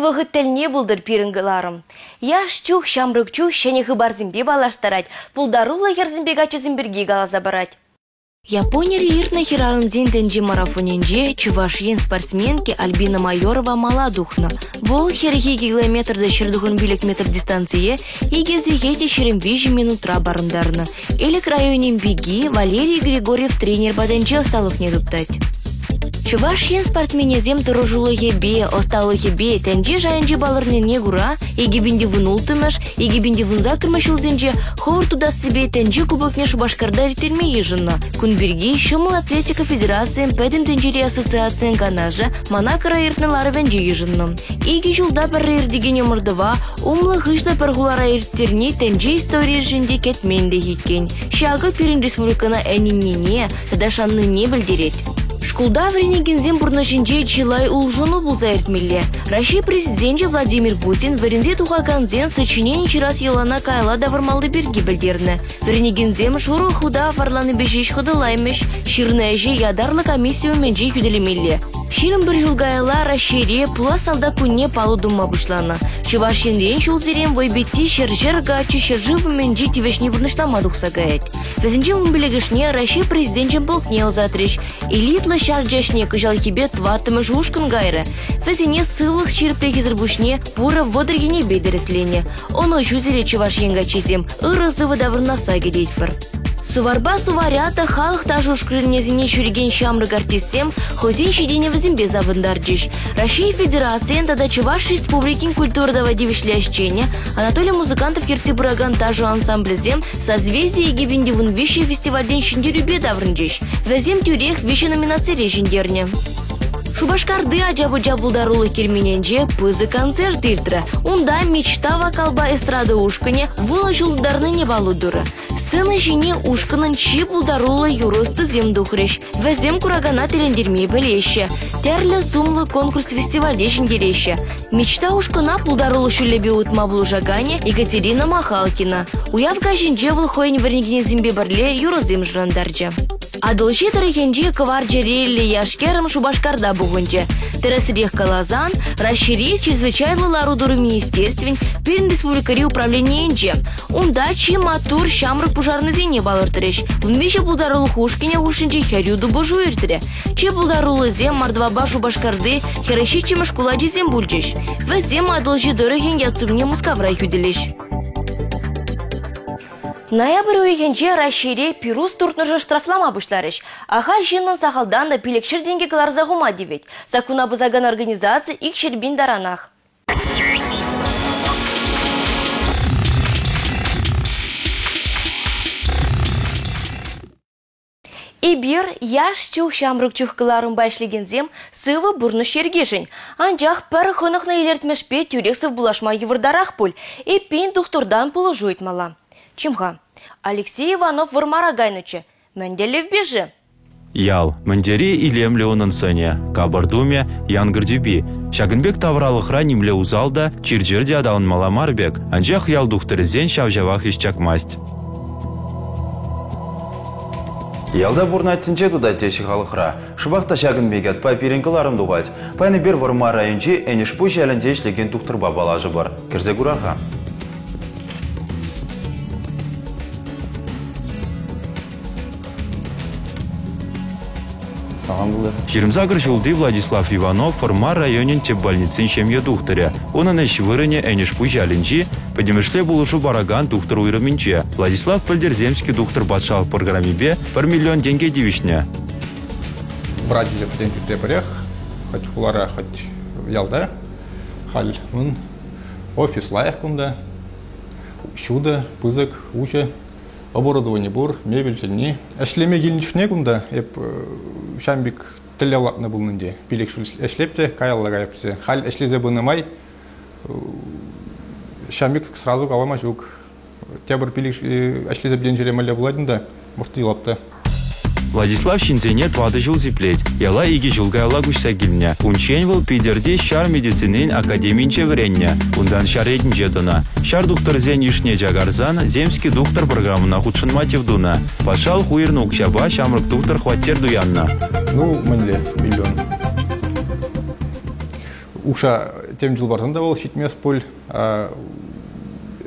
вӑхӑт тӗлне пултӑр пирӗн кӑларӑм. Яш чух, ҫамрӑк чух ҫӗнӗ хыпарсемпе паллаштарать, пултаруллӑ хӗрсемпе каччӑсем пирки каласа парать. Японире иртнӗ хӗрарӑмсен тӗнче марафонӗнче Чӑваш Ен спортсменки Альбина Майорова мала тухнӑ. Вӑл 42 километр та 195 метр дистанцие икӗ сехет те 23 минутра парӑнтарнӑ. Элӗк районӗн пики Валерий Григорьев тренер патӗнче ӑсталӑхне туптать. Чӑваш Ен спортсменӗсем тӑрӑшулӑхӗпе, ӑсталӑхӗпе тӗнче шайӗнче палӑрнине кура 2016-мӗш, 2018-мӗш ҫулсенче хӑвӑрт утассипе тӗнче кубокне Шупашкарта ирттерме йышӑннӑ. Кун пирки Ҫӑмӑл атлетика федерацийӗн Пӗтӗм тӗнчери ассоциацийӗн канашӗ Монакора иртнӗ ларӑвӗнче йышӑннӑ. Икӗ ҫулта пӗрре иртекен ӑмӑртӑва умлӑ-хыҫлӑ пӗр хулара ирттерни тӗнче историйӗшӗн те кӗтменлӗх иккен. Ҫакӑ пирӗн республикӑна ӗненнине тата шаннине пӗлтерет. Шкулта вӗренекенсен пурнӑҫӗнче чылай улшӑну пулса иртмелле. Раҫҫей Президенчӗ Владимир Путин вӗренсе тухакансен сочинени ҫырас йӑлана каялла тавӑрмалли пирки пӗлтернӗ. Вӗренекенсем шурӑ хута варланипе ҫеҫ хӑтӑлаймӗҫ, ҫырнӑ ӗҫе ятарлӑ комисси умӗнче хӳтӗлемелле. 21 ҫул каялла Раҫҫейре пулас салтак кунне паллӑ тума пуҫланӑ. Чӑваш Енрен ҫулсерен вӑйпитти ҫӗр-ҫӗр каччӑ ҫӗршыв умӗнчи тивӗҫне пурнӑҫлама тухса каять. Вӗсенчен 15-шне Раҫҫей Президенчӗн полкне ӑсатрӗҫ. Элитлӑ ҫар чаҫне кӑҫалхипе тӑваттӑмӗш ушкӑн кайрӗ. Вӗсене сывлӑх ҫирӗплӗхӗсӗр пуҫне пурӗ 30 енӗпе тӗрӗсленӗ. Ӑнӑҫу сире, Чӑваш Ен каччисем, ырӑ-сывӑ таврӑнасса кӗтетпӗр. Суварпа Суварята халӑх ташӑ ушкӑнӗсене ҫӳрекен ҫамрӑк артистсем хӑйсен ҫитӗнӗвӗсемпе савӑнтарчӗҫ. Раҫҫей Федерацийӗн тата Чӑваш Республикин культура тава тивӗҫлӗ ӗҫченӗ Анатолий Музыкантов ертсе пыракан ташӑ ансамблӗсем «Созвездие 2013» фестивальтен ҫӗнтерӳпе таврӑнчӗҫ. Вӗсем тӳрех виҫӗ номинацире ҫӗнтернӗ. Шупашкарти ача-пӑча пултарулӑх керменӗнче пысӑк концерт иртрӗ. Унта «Мечта» вокалпа эстрада ушкӑнӗ вунӑ ҫул тултарнине паллӑ турӗ. Сцена ҫине ушкӑнӑн чи пултаруллӑ юрӑ ӑстисем тухрӗҫ. Вӗсем куракана тӗлӗнтерме пӗлеҫҫӗ. Тӗрлӗ сумлӑ конкурс-фестивальте ҫӗнтереҫҫӗ. «Мечта» ушкӑна пултарулӑх ҫулӗпе утма пулӑшаканӗ Екатерина Махалкина. Уяв каҫӗнче вӑл хӑйӗн вӗренекенӗсемпе пӗрле юрӑсем шӑрантарчӗ. Атӑлҫи тӑрӑхӗнчи кӑвар чӗреллӗ яш-кӗрӗм Шупашкарта пухӑнчӗ. Тӗрӗсрех каласан, Раҫҫейри Чрезвычайлӑ лару-тӑру министерствин пирӗн республикӑри управленийӗнче. Унта чи маттур ҫамрӑк пушарнӑйсене палӑртрӗҫ. 13 пултарулӑх ушкӑнӗ хушшинче хӗрӳ тупӑшу иртрӗ. Чи пултаруллисем Мордвапа Шупашкарти 47-мӗш шкул ачисем пулчӗҫ. Вӗсем Атӑлҫи тӑрӑхӗн ят-сумне Мускавра хӳтӗлӗҫ. Ноябрь уйӑхӗнче Раҫҫейре пирус туртнӑшӑн штрафлама пуҫларӗҫ. Ахаль ҫыннӑн сахалтан та 500 тенкӗ кӑларса хума тивет. Саккуна пӑсакан организаци 200 пин таранах. Эпир яш чух, ҫамрӑк чух кӑларӑмпа ӗҫлекенсем сывӑ пурнӑҫ йӗркишӗн. Анчах пӗр хӑнӑхнӑ илӗртмӗшпе тӳрех сывпуллашма йывӑртарах пуль. Эппин тухтӑртан пулӑшу ыйтмалла. Чим-ха, Алексей Иванов Вӑрмара кайнӑччӗ. Мӗн тӗллевпе-ши? Ял. Мӗн тери илемлӗ унӑн сӑнӗ, капӑр тумӗ, янкӑр тӳпи. Ҫакӑн пек тавралӑхра нимле усал та, чир-чӗр те аталанмалла мар пек, анчах ял тухтӑрӗсен ҫав-ҫавах ӗҫ чакмасть. Ялта пурӑнать тӗнче тытать теҫҫӗ халӑхра. Шӑпах та ҫакӑн пек ятпа пирӗн кӑларӑм тухать. Паян эпир Вӑрмар районӗнчи Энӗшпуҫ ялӗнче ӗҫлекен тухтӑрпа паллашӑпӑр. Кӗрсе курар-ха. Салам пултӑр. 28 ҫулти Владислав Иванов Вӑрмар районӗн тӗп больницин ҫемье тухтӑрӗ. Унӑн ӗҫ вырӑнӗ Энӗшпуҫ ялӗнчи пӗтӗмӗшле пулӑшу паракан тухтӑр уйрӑмӗнче. Владислав пӗлтӗр Земский тухтӑр патшалӑх программипе пӗр миллион тенке тивӗҫнӗ. Врач пӗтӗм тӳпре пӗрех, хоть хулара, хоть ялта. Халь ун офис лайӑх кунта. Ҫутӑ, пысӑк, уҫӑ. Оборудовани пур, мебель чӗнни. Ӗҫлеме килнӗ чухне кунта эп ҫам пек тӗллев лартнӑ пулнӑ ӗнтӗ. 5 ҫул ӗҫлеп те каялла каяп тесе. Халь ӗҫлесе пынӑ май ҫам пек сразу калама ҫук. Тепӗр 5 ӗҫлесе пӗтен ҫӗре мӗнле пулать унта, может, юлап та. Владислав ҫынсене тӑватӑ ҫул сиплет. Яла икӗ ҫул каялла куҫса килнӗ. Унччен вӑл Питӗрти ҫар медицинин академийӗнче вӗреннӗ. Унтан ҫар ретӗнче тӑнӑ. Ҫар тухтӑрсен йышне чакарсан «Земский тухтӑр» программӑна хутшӑнма тӗв тунӑ. Патшалӑх уйӑрнӑ укҫапа ҫамрӑк тухтӑр хваттер туяннӑ. Ну, мӗнле миллион. Укҫа Тем чул парсан та вӑл ҫитмест пуль.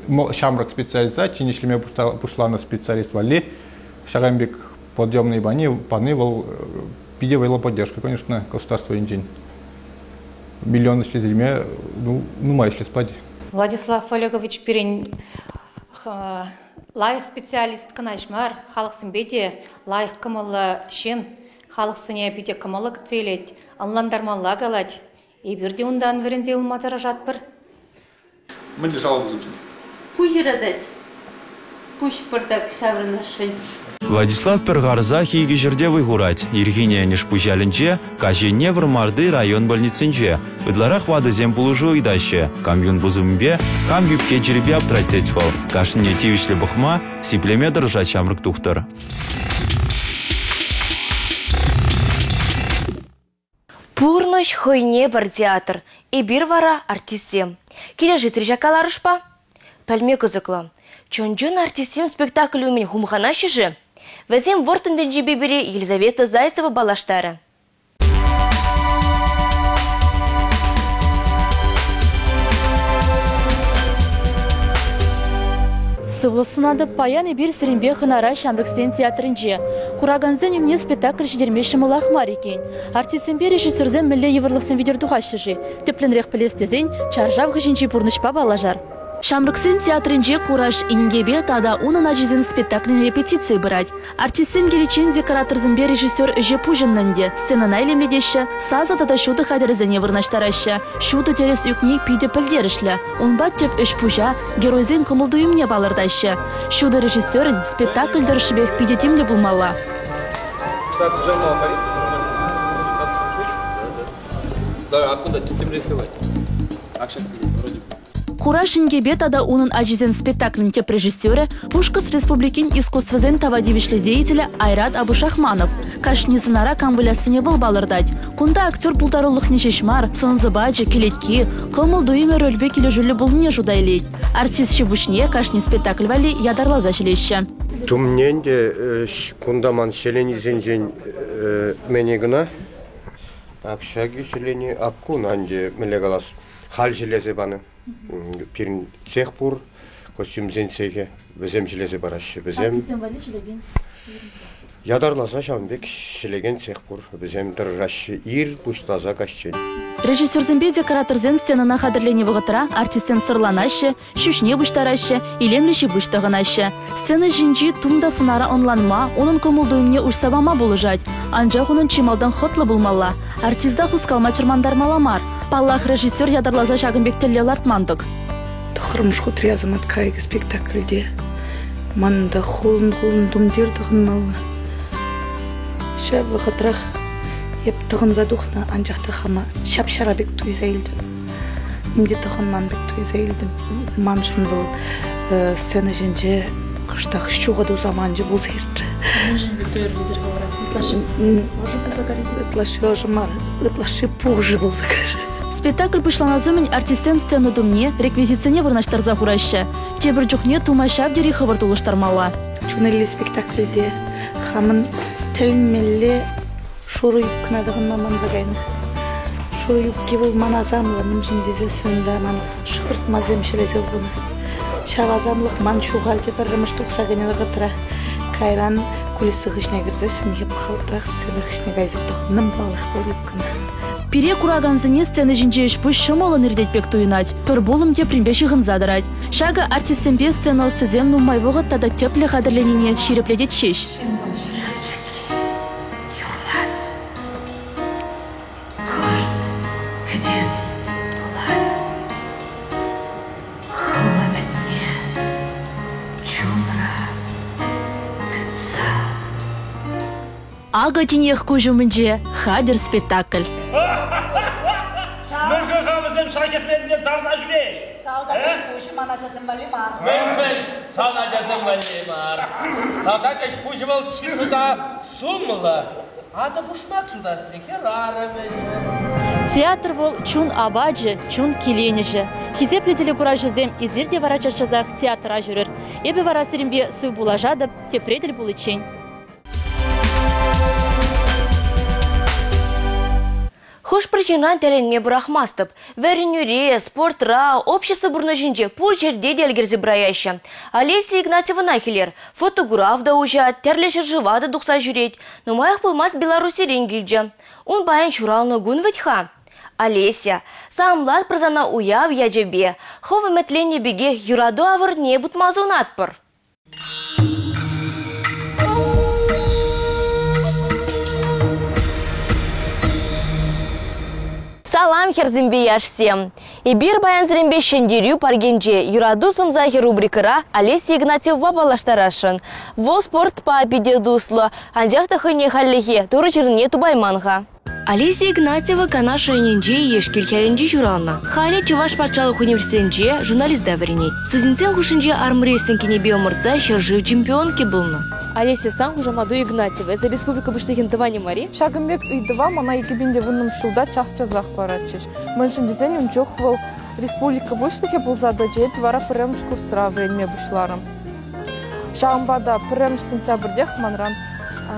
Ҫамрӑк специалиста тин ӗҫлеме пуҫланӑ специалист валли ҫакӑн пек подъемный пани вӑл питӗ вӑйлӑ поддержка, конечно, государство енчен. Миллион ӗҫлесе илме ну, нумай ӗҫлес пать. Владислав Олегович пирӗн лайӑх специалист кӑна ҫеҫ мар, халӑхсемпе те лайӑх кӑмӑллӑ ҫын. Халӑхсене питӗ кӑмӑллӑ кӗтсе илет, ӑнлантармалла калать. Эпир те унтан вӗренсе юлма тӑрӑшатпӑр. Мӗнле шалӑпӑсемшӗн? Пуҫ ыратать. Пуҫ пӑртак ҫаврӑнасшӑн. Владислав пӗр харӑсах икӗ ҫӗрте вӑй хурать. Ирхине Энӗшпуҫ ялӗнче, каҫ енне Вӑрмарти район больницинче. Ытларах ватӑсем пулӑшу ыйтаҫҫӗ. Кам юн пусӑмӗпе, кам ӳпке чирӗпе аптрать тет вӑл. Кашнине тивӗҫлӗ пӑхма, сиплеме тӑрӑшать ҫамрӑк тухтӑр. Пурнӑҫ хӑйне пӗр театр, эпир вара артистсем. Килӗшетри ҫак каларӑшпа? Пӗлме кӑсӑклӑ. Чӑн-чӑн артистсем спектакль умӗн хумханаҫҫӗ-ши? Вӗсем вӑрттӑн тӗнчепе пире Елизавета Зайцева паллаштарӗ. Сывлӑх сунатӑп. Паян эпир сирӗнпе хӑнара Ҫамрӑксен театрӗнче. Куракансен умне спектакль ҫитерме ҫӑмӑлах мар иккен. Артистсемпе режиссерсем мӗнле йывӑрлӑхсем витӗр тухаҫҫӗ-ши? Тӗплӗнрех пӗлес тесен чаршав хыҫӗнчи пурнӑҫпа паллашар. Ҫамрӑксен театрӗнче Кураж инкепе тата унӑн ачисен спектаклӗн репетицийӗ пырать. Артистсем киличчен декораторсемпе режиссер ӗҫе пуҫӑннӑ ӗнтӗ. Сценӑна илемлетеҫҫӗ, сасӑ тата ҫутӑ хатӗрӗсене вырнаҫтараҫҫӗ. Ҫутӑ тӗрӗс ӳкни питӗ пӗлтерӗшлӗ. Унпа тӗп ӗҫ-пуҫа, геройсен кӑмӑл-туйӑмне палӑртаҫҫӗ. Ҫутӑ режиссерӗн спектакль тӑрӑшшӗпех питӗ тимлӗ пулмалла. Да, откуда тӗттӗмрех Хура Ҫинкепе тата унӑн ачисен спектаклӗн тӗп режиссерӗ, Пушкӑрт Республикин искусствӑсен тава тивӗҫлӗ деятелӗ Айрат Абушахманов. Кашни сӑнара кам выляссине вӑл палӑртать. Кунта актер пултарулӑхне ҫеҫ мар, сӑн-сӑпачӗ, кӗлетки, кӑмӑл-туйӑмӗ рольпе килӗшӳллӗ пулнине шута илет. Артист ҫи-пуҫне кашни спектакль валли ятарласа ҫӗлеҫҫӗ. Тумне ӗнтӗ кунта ман ҫӗленисенчен мӗне кӑна. Ак ҫакӑ ҫӗлени ак кун ӗнтӗ мӗнле калас, халь ҫӗлесе панӑ. Пирӗн цех пур, костюмсен цехӗ. Вӗсем ҫӗлесе параҫҫӗ. Вӗсем Артистсем валли ҫӗлекен ятарласа ҫавӑн пек ҫӗлекен цех пур. Вӗсем тӑрӑшаҫҫӗ ир пуҫласа каҫчен. Режиссерсемпе декораторсем сценӑна хатӗрленӗ вӑхӑтра артистсем сӑрланаҫҫӗ, ҫӳҫне пуҫтараҫҫӗ, илемлӗ ҫи-пуҫ тӑхӑнаҫҫӗ. Сцена ҫинчи тум та сӑнара ӑнланма, унӑн кӑмӑл-туйӑмне уҫса пама пулӑшать. Анчах унӑн чи малтан хӑтлӑ пулмалла. Артиста хускалма чӑрмантармалла мар. Паллах, режиссер ятарласа ҫакӑн пек тӗллев лартман-тӑк. Тӑххӑрмӗш хутри Асамат кайӑкӗ спектакльте манӑн та хулӑн-хулӑн тумтир тӑхӑнмалла. Ҫав вӑхӑтрах эп тӑхӑнса тухнӑ, анчах та хама ҫап-ҫара пек туйса илтӗм. Ним те тӑхӑнман пек туйса илтӗм. Маншӑн вӑл сцена ҫинче кӑштах ҫухату саманчӗ пулса иртрӗ. Мӗншӗн туйӑр хӑвӑра? Ытлашши ӑшӑ пулса кайрӗ? Ытлашши ӑшӑ мар, ытлашши пушӑ пулса кайрӗ. Спектакль пуҫланас умӗн артистсем сцена тумне, реквизитсене вырнаҫтарса хураҫҫӗ. Тепӗр чухне тума ҫав тери хӑвӑрт улӑштармалла. Чун илли спектакльте хамӑн тӗлӗнмелле шурӑ юбкӑна тӑхӑнма манса кайнӑ. Шурӑ юбки вӑл ман асамлӑ, мӗншӗн тесессӗн унта ман шӑхӑртмасем ҫӗлесе хунӑ. Ҫав асамлӑх ман ҫухалчӗ пӗрремӗш тухса кӗнӗ вӑхӑтра. Кайран кулиса хыҫне кӗрсессӗн эп хӑвӑртрах сцена хыҫне кайса тӑхӑнтӑм паллах вӑл юбкӑна. Пире куракансене сцена ҫинчи ӗҫ-пуҫ ҫӑмӑллӑн иртет пек туйӑнать. Пӗр пулӑм тепринпе ҫыхӑнса тӑрать. Ҫакӑ артистсемпе сцена ӑстисем нумай вӑхӑт тата тӗплӗ хатӗрленине ҫирӗплетет ҫеҫ. Шӑпчӑкки юрлать, кӑшт кӗтес пулать. Хӑв ӗмӗтне чунра тытса. Акӑ тинех куҫ умӗнче хатӗр спектакль. Мӗншӗн-ха вӗсем шай хӗсметӗнчен тарса ҫӳреҫ? Салтак ӗҫ-пуҫӗ ман ачасем валли мар. Мӗншӗн сан ачасем валли мар? Салтак ӗҫ-пуҫӗ вӑл чыслӑ та сумлӑ. Атӑ пушмак сутасси хӗрарӑм ӗҫӗ. Театр вӑл чун апачӗ, чун киленӗҫӗ. Хисеплӗ телекуравҫӑсем, эсир те вара час-часах театра ҫӳрӗр. Эпӗ вара сирӗнпе сывпуллашатӑп, тепре тӗл пуличчен. Хӑш-пӗр ҫынран тӗлӗнме пӑрахмастӑп. Вӗренӳре, спортра, общество пурнӑҫӗнче пур ҫӗрте те ӗлкӗрсе пыраяҫҫӗ. Олеся Игнатьевӑна илер. Фотокурав та уҫать, тӗрлӗ ҫӗршыва та тухса ҫӳрет. Нумаях пулмасть Белоруссирен килчӗ. Ун паян ҫуралнӑ кун вӗт-ха. Олеся, саламлатпӑр сана уяв ячӗпе. Хӑв ӗмӗтленнӗ пекех юрату авӑрне путма сунатпӑр. Салам, хӗрсемпе яшсем! Эпир паян сирӗнпе Ҫӗнтерӳ паркӗнче Юрату сӑмсахӗ рубрикӑра Олеся Игнатьевӑпа паллаштарасшӑн. Вӑл спортпа питӗ туслӑ, анчах та хӑйне хальлӗхе Турӑ ҫырнине тупайман-ха. Олеся Игнатьева Канаш районӗнчи Ешкил хӗрӗнче ҫуралнӑ. Халӗ Чӑваш патшалӑх университетӗнче журналиста вӗренет. Студентсен хушшинче армрестлинг енӗпе ӑмӑртса ҫӗршыв чемпионки пулнӑ. Олеся, сан хушамату Игнатьева. Эсӗ республика Пуҫлӑхӗн тӑванӗ мар-и? Ҫакӑн пек ыйтӑва мана 2010 ҫулта час-часах паратчӗҫ. Мӗншӗн тесен ун чух вӑл республика Пуҫлӑхӗ пулса тӑчӗ, эпӗ вара пӗрремӗш курсра вӗренме пуҫларӑм. Ҫавӑнпа та пӗрремӗш сентябрьтех манран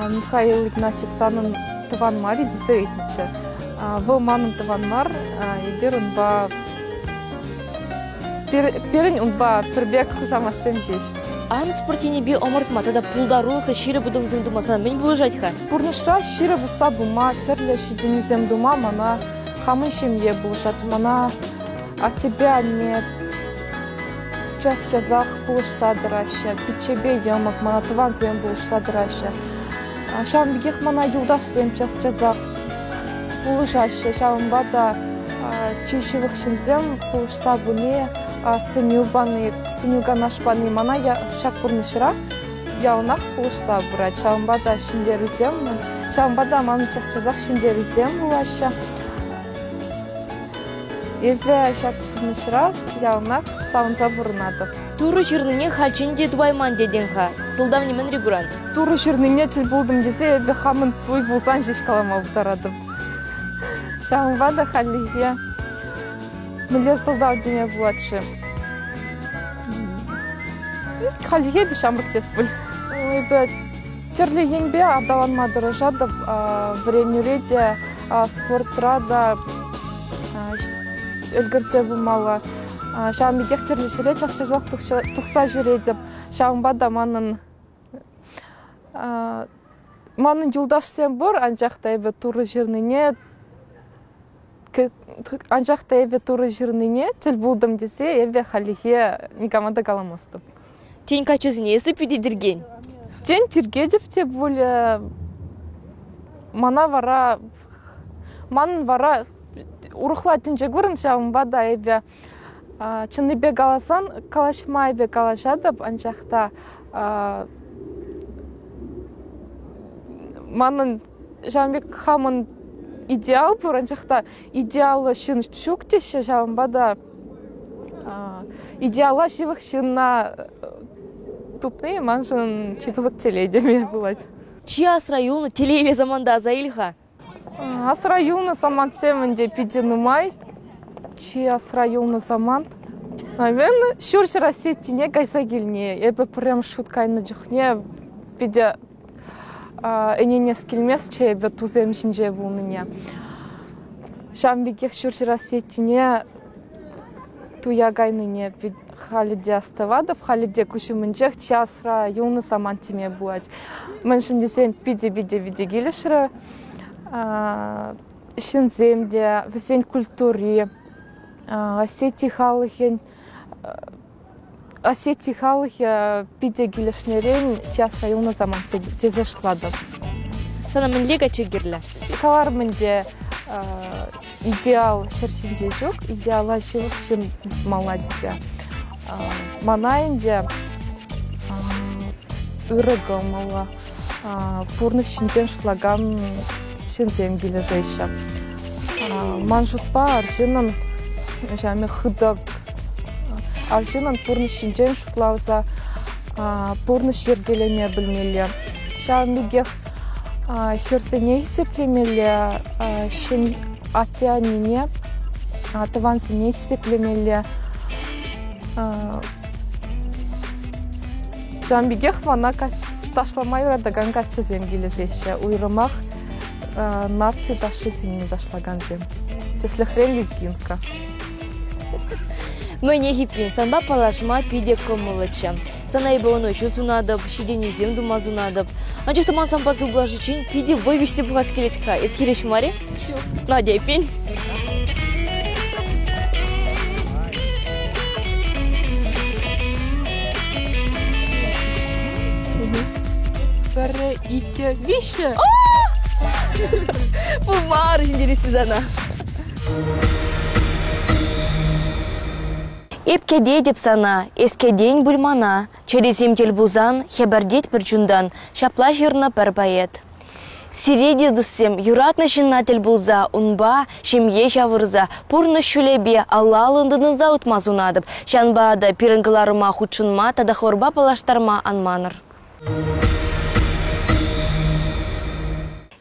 Михаил Игнатьев санӑн тӑван мар-и тесе ыйтнӑччӗ. Вӑл манӑн тӑван мар, эпир унпа пирӗн унпа пӗр пек хушаматсем ҫеҫ. Арм спорт енӗпе ӑмӑртма тата пултарулӑхра ҫирӗп утӑмсем тума сана мӗн пулӑшать-ха? Пурнӑҫра ҫирӗп утса пыма, тӗрлӗ ҫитӗнӳсем тума мана хамӑн ҫемье пулӑшать. Мана аттепе анне час-часах пулӑшса тӑраҫҫӗ. Пиччепе йӑмӑк мана тӑвансем пулӑшса тӑраҫҫӗ. Ҫавӑн пекех мана юлташсем час-часах пулӑшаҫҫӗ. Ҫавӑнпа та чи ҫывӑх ҫынсем пулӑшса пыни, сӗнӳ пани, сӗнӳ-канаш пани мана ҫак пурнӑҫра яланах пулӑшса пырать. Ҫавӑнпа та ҫӗнтерӳсем, ҫавӑнпа та манӑн час-часах ҫӗнтерӳсем пулаҫҫӗ. Эпӗ ҫак пурнӑҫра яланах савӑнса пурӑнатӑп. Турӑ ҫырнине хальччен те тупайман тетӗн-ха. Сӑлтавне мӗнре куран? Турӑ ҫырнине тӗл пултӑм тесе эпӗ хамӑн туй пулсан ҫеҫ калама пултаратӑп. Ҫавӑнпа та хальлӗхе мӗнле сӑлтав теме пулать-ши? Хальлӗхе эпӗ ҫамрӑк тес пуль. Эпӗ тӗрлӗ енпе аталанма тӑрӑшатӑп. Вӗренӳре те, спортра та ӗлкӗрсе пымалла. Ҫавӑн пекех тӗрлӗ ҫӗре час-часах тухса ҫӳретӗп. Ҫавӑнпа та манӑн манӑн юлташсем пур, анчах та эпӗ Турӑ ҫырнине анчах та эпӗ Турӑ ҫырнине тӗл пултӑм тесе эпӗ хальлӗхе никама та каламастӑп. Тен, каччӑсене эсӗ питӗ тиркен? Тен, тиркетӗп те пулӗ. Мана вара манӑн вара урӑхла тӗнче курӑм, ҫавӑнпа та эпӗ чӑннипе каласан калаҫма эпӗ калаҫатӑп, анчах та манӑн ҫавӑн пек хамӑн идеал пур, анчах та идеаллӑ ҫын ҫук теҫҫӗ, ҫавӑнпа та идеала ҫывӑх ҫынна тупни маншӑн чи пысӑк телей теме пулать. Чи асра юлнӑ телейлӗ саманта аса ил-ха. Асра юлнӑ самантсем ӗнтӗ питӗ нумай. Чи асра юлнӑ самант, наверное, Ҫурҫӗр Осетине кайса килни. Эпӗ пӗрремӗш хут кайнӑ чухне питӗ ӗненес килместчӗ эпӗ тусем ҫинче пулнине. Ҫавӑн пекех Ҫурҫӗр Осетине туя кайнине халӗ те астӑватӑп, халӗ те куҫ умӗнчех чи асра юлнӑ самант теме пулать. Мӗншӗн тесен питӗ-питӗ-питӗ килӗшрӗ. Ҫынсем те, вӗсен культури, Осети халӑхӗн Осети халӑхӗ питӗ килӗшнӗрен чи асра юлнӑ самант тесе шутлатӑп. Сана мӗнле каччӑ кирлӗ? Каларӑм ӗнтӗ, идеал ҫӗр ҫинче ҫук, идеала ҫывӑх ҫын тупмалла тесе. Мана ӗнтӗ ырӑ кӑмӑллӑ, пурнӑҫ ҫинчен шутлакан ҫынсем килӗшеҫҫӗ. Ман шутпа арҫыннӑн ҫавӑн пек хытӑ арҫыннӑн пурнӑҫ ҫинчен шутласа пурнӑҫ йӗркелеме пӗлмелле. Ҫавӑн пекех хӗрсене хисеплемелле, ҫын атте-аннене, тӑвансене хисеплемелле. Ҫавӑн пекех мана ташлама юратакан каччӑсем килӗшеҫҫӗ. Уйрӑмах наци ташшисене ташлакансем. Тӗслӗхрен лезгинка. Мӗнех эппин, санпа паллашма питӗ кӑмӑллӑччӗ. Сана эпӗ ӑнӑҫу сунатӑп, ҫитӗнӳсем тума сунатӑп. Анчах та ман санпа сывпуллашиччен питӗ вӑй виҫсе пӑхас килет-ха. Эс хирӗҫ мар-и? Ҫук. Надя, эппин. Пӗрре, иккӗ, виҫҫӗ! Пулмарӗ ҫӗнтересси сана. Эп кӗтетӗп сана, эс кӗтен пуль мана. Чӗресем тӗл пулсан хӗпӗртет пӗр чунтан, ҫапла ҫырнӑ пӗр поэт. Сире те, туссем, юратнӑ ҫынна тӗл пулса унпа ҫемье ҫавӑрса пурнӑҫ ҫулӗпе алла-аллӑн тытӑнса утма сунатӑп. Ҫавӑнпа та пирӗн кӑларӑма хутшӑнма тата хорпа паллаштарма ан манӑр.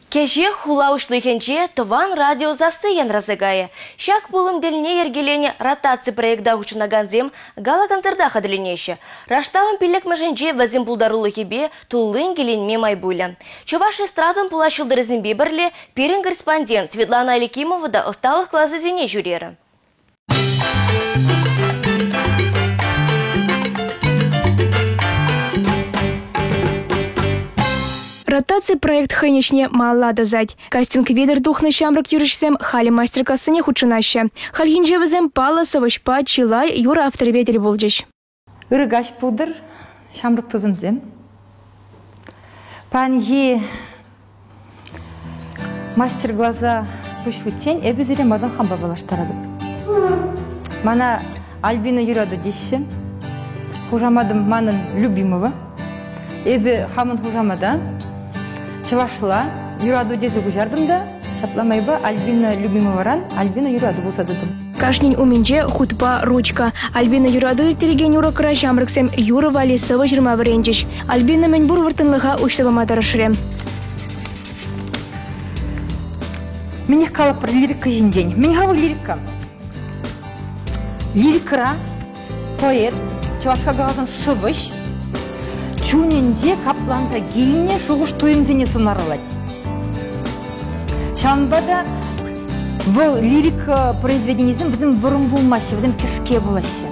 Кӗҫех хула уҫлӑхӗнче тӑван радио сасси янраса кайӗ. Ҫак пулӑм тӗлне йӗркеленӗ ротаци проекта хутшӑнакансем гала-концерта хатӗрленеҫҫӗ. Раштавӑн пиллӗкмӗшӗнче вӗсен пултарулӑхӗпе туллин киленме май пулӗ. Чӑваш эстрадӑн пулас ҫӑлтӑрӗсемпе пӗрле пирӗн корреспондент Светлана Аликимова та ӑсталӑх класӗсене ҫӳрерӗ. Ротаци проект хӑйӗн ӗҫне малалла тӑсать. Кастинг витӗр тухнӑ ҫамрӑк юрӑҫсем халӗ мастер-классене хутшӑнаҫҫӗ. Хальхинче вӗсем паллӑ сӑвӑҫпа чылай юрӑ авторӗпе тӗл пулчӗҫ. Ырӑ каҫ пултӑр, ҫамрӑк тусӑмсем. Паянхи мастер-класа пуҫличчен эпӗ сире малтан хампа паллаштаратӑп. Мана Альбина юрату теҫҫӗ. Хушаматӑм манӑн Любимова. Эпӗ хамӑн хушамата чӑвашла юрату тесе куҫартӑм та ҫапла майпа Альбина Любимоваран Альбина юрату пулса тӑтӑм. Кашнин умӗнче хутпа ручка. Альбина юрату ирттерекен урокра ҫамрӑксем юрӑ валли сӑвӑ ҫырма вӗренчӗҫ. Альбина мӗнпур вӑрттӑнлӑха уҫса пама тӑрӑшрӗ. Мӗнех калӑпӑр лирика ҫинчен? Мӗн-ха вӑл лирика? Лирикӑра поэт, чӑвашла каласан сӑвӑҫ, чунӗнче капланса килнӗ шухӑш-туйӑмсене сӑнарлать. Ҫавӑнпа та вӑл лирика произведенийӗсем вӗсем вӑрӑм пулмаҫҫӗ, вӗсем кӗске пулаҫҫӗ.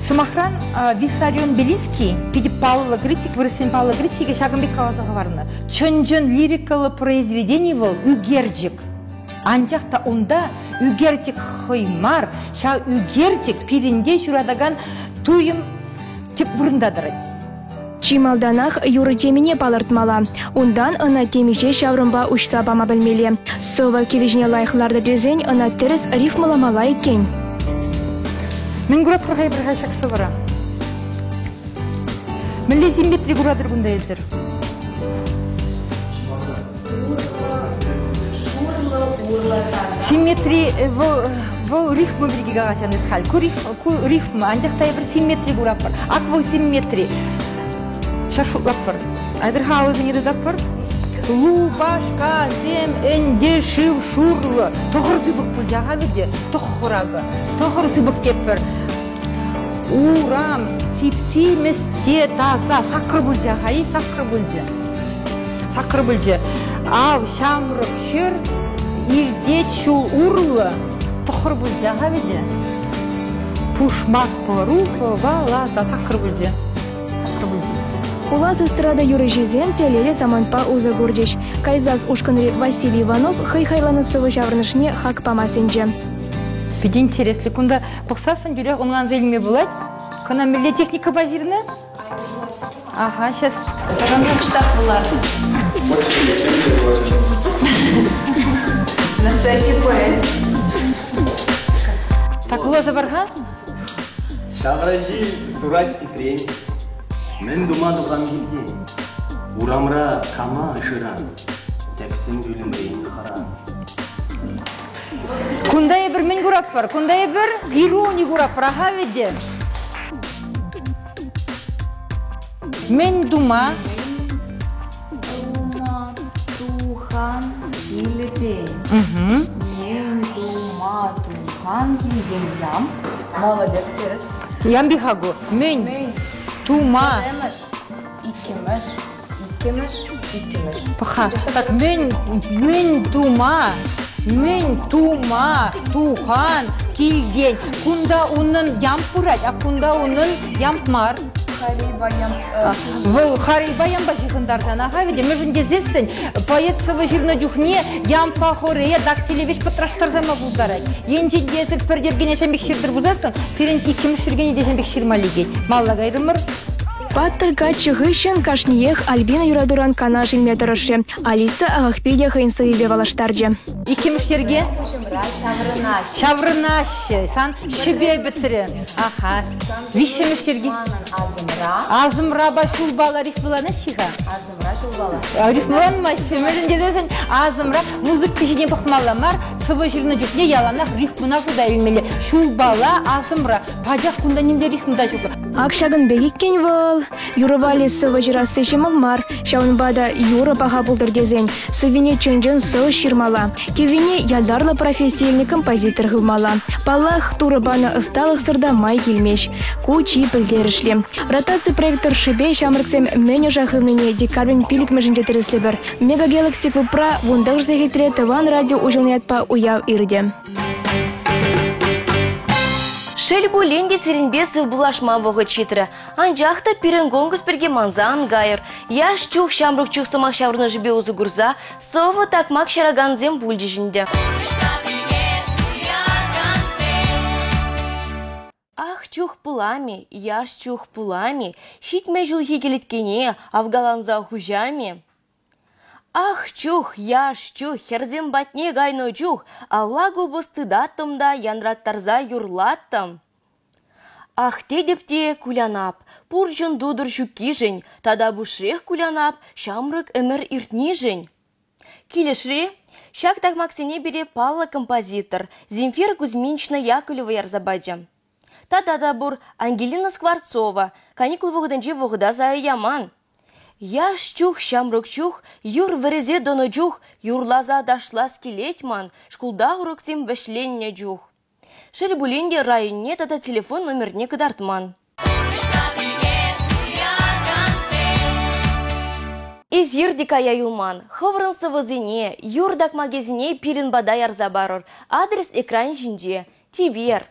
Сӑмахран, Виссарион Белинский, питӗ паллӑ критик, вырӑссен паллӑ критикӗ ҫакӑн пек каласа хӑварнӑ. Чӑн-чӑн лирикӑллӑ произведени вӑл ӳкерчӗк. Анчах та унта ӳкерчӗк хӑй мар, ҫав ӳкерчӗк пирӗнте ҫуратакан туйӑм тӗп вырӑнта тӑрать. Чи малтанах юрӑ темине палӑртмалла. Унтан ӑна темиҫе ҫаврӑмпа уҫса пама пӗлмелле. Сӑвӑ кӗвӗҫне лайӑх лартӑр тесен ӑна тӗрӗс рифмӑламалла иккен. Мӗн куратпӑр-ха эпир-ха ҫак сӑвӑра? Мӗнле симметри куратӑр кунта эсир? Симметри вӑл вӑл рифма пирки калаҫан эс халь. Ку рифма, ку рифма, анчах та эпир симметри куратпӑр. Ак вӑл симметри. Ҫак шутлатпӑр. Айтӑр-ха алӑсене тытатпӑр. Лупашкасем ӗнтӗ шыв шурлӑ. Тӑхӑр сыпӑк пулчӗ-ха вӗтӗ. Тӑххӑр акӑ. Тӑхӑр сыпӑк тетпӗр. Урам сип-симӗс те таса. Саккӑр пулчӗ-ха-и? Саккӑр пулчӗ. Саккӑр пулчӗ. Ав ҫамрӑк хӗр иртет ҫул урлӑ. Тӑхӑр пулчӗ-ха вӗтӗ. Пушмак пӑру хӑваласа саккӑр пулчӗ. Саккӑр пулчӗ. Пулас эстрада юрӑҫисем телейлӗ самантпа усӑ курчӗҫ. Кайсас ушкӑнри Василий Иванов хӑй хайланӑ сӑвӑ ҫаврӑнӑшне хак пама сӗнчӗ. Питӗ интереслӗ. Кунта пӑхсассӑн тӳрех ӑнланса илме пулать. Кӑна мӗнле техникӑпа ҫырнӑ? Ага, сейчас. Кӑштах вулар. Настоящий поэт. Так вуласа пар-ха. Ҫавраҫи сурать питрен. Мӗн тума тухан килтен? Урамра кама шыран? Тӗксӗм пӳлӗмрен хӑран. Кунта эпир мӗн куратпӑр? Кунта эпир ирони куратпӑр, аха вӗтӗ. Мӗн тума? Тума тухан килтен. Мӗн тума тухан килтен ям. Молодец, тӗрӗс. Ямби-ха ку. Мӗн тума? Пӗрремӗш, иккӗмӗш, иккӗмӗш. Иккӗмӗш. Пӑха. Так мӗн, мӗн тума, мӗн тума тухан килтен. Кунта унӑн ямп пырать, а кунта унӑн ямп мар. Харипа ямп. Вӑл харипа ямпа ҫыхӑнтарсан, аха вӗт, мӗншӗн тесессӗн поэт сӑвӑ ҫырнӑ чухне ямпа хорея дактилевич пӑтраштарса ма пултарать. Енчен те эсир пӗр йӗркене ҫам пек ҫыртӑр пулсассӑн, сирӗн иккӗмӗш йӗркене те ҫам пек ҫырма лекет. Малла кайрӑмӑр. Паттӑр каччӑ хыҫҫӑн кашниех Альбина юратуран канаш илме тӑрӑшрӗ. Алиса Ахахпи те хӑйӗн сӑввипе паллаштарчӗ. Иккӗмӗш йӗрке. Пуҫӑмра ҫаврӑнаҫҫӗ. Ҫаврӑнаҫҫӗ. Сан ҫӗпе пӗтрӗ. Аха. Виҫҫӗмӗш йӗрки. Манӑн асӑмра. Асӑмрапа ҫулпала рифмӑланаҫҫӗ-ха. Асӑмра ҫулпала. Рифмӑланмаҫҫӗ. Мӗншӗн тесен асӑмра музыка ҫине пӑхмалла мар, сӑвӑ ҫырнӑ чухне яланах рифмӑна шута илмелле. Ҫулпала асӑмра. Пачах кунта нимле рифма та ҫук. Ак ҫакӑн пек иккен вӑл. Юрӑ валли сӑвӑ ҫырасси ҫӑмӑл мар. Ҫавӑнпа та юрӑ паха пултӑр тесен сӑввине чӑн-чӑн сӑвӑ ҫырмалла. Кӗввине ятарлӑ професси илнӗ композитор хывмалла. Паллах, Турӑ панӑ ӑсталӑхсӑр та май килмест. Ку чи пӗлтерӗшли. Ротаци проект тӑршшӗпе ҫамрӑксем мӗн ӑша хывнине декабрӗн пиллӗкмӗшӗнче тӗрӗслӗпӗр. Мега Galaxy клубра вунтӑхӑр сехетре Тӑван радио уҫӑлнӑ ятпа уяв иртӗ. Шел пулин те сирӗнпе сывпуллашма вӑхӑт ҫитрӗ. Анчах та пирӗн конкурс пирки манса ан кайӑр. Яш чух, ҫамрӑк чух сӑмах ҫаврӑнӑшӗпе усӑ курса сӑвӑ такмак ҫыракансем пулчӗҫ ӗнтӗ. Ах чух пулами, яш чух пулами, 70 ҫулхи кӗлеткене авкаланса хуҫами. Ах чух, яш чух, хӗрсем патне кайнӑ чух алла купӑс тытаттӑм та янраттарса юрлаттӑм. Ах тетӗп те кулянап, пурҫӑн тутӑр ҫуккишӗн тата пушшех кулянап ҫамрӑк ӗмӗр иртнишӗн. Килӗшри? Ҫак такмаксене пире паллӑ композитор Земфира Кузьминична Яковлева ярса пачӗ. Тата та пур Ангелина Скворцова каникул вӑхӑтӗнче вӑхӑта сая яман. Яш чух, ҫамрӑк чух, юр вӗресе тӑнӑ чух юрласа ташлас килет ман шкулта уроксем вӗҫленнӗ чух. Шел пулин те районне тата телефон номерне кӑтартман. Эсир те кая юлман. Хӑвӑрӑн сӑвӑсене, юр такмакӗсене пирӗн пата ярса парӑр. Адрес экран ҫинче. Чипер!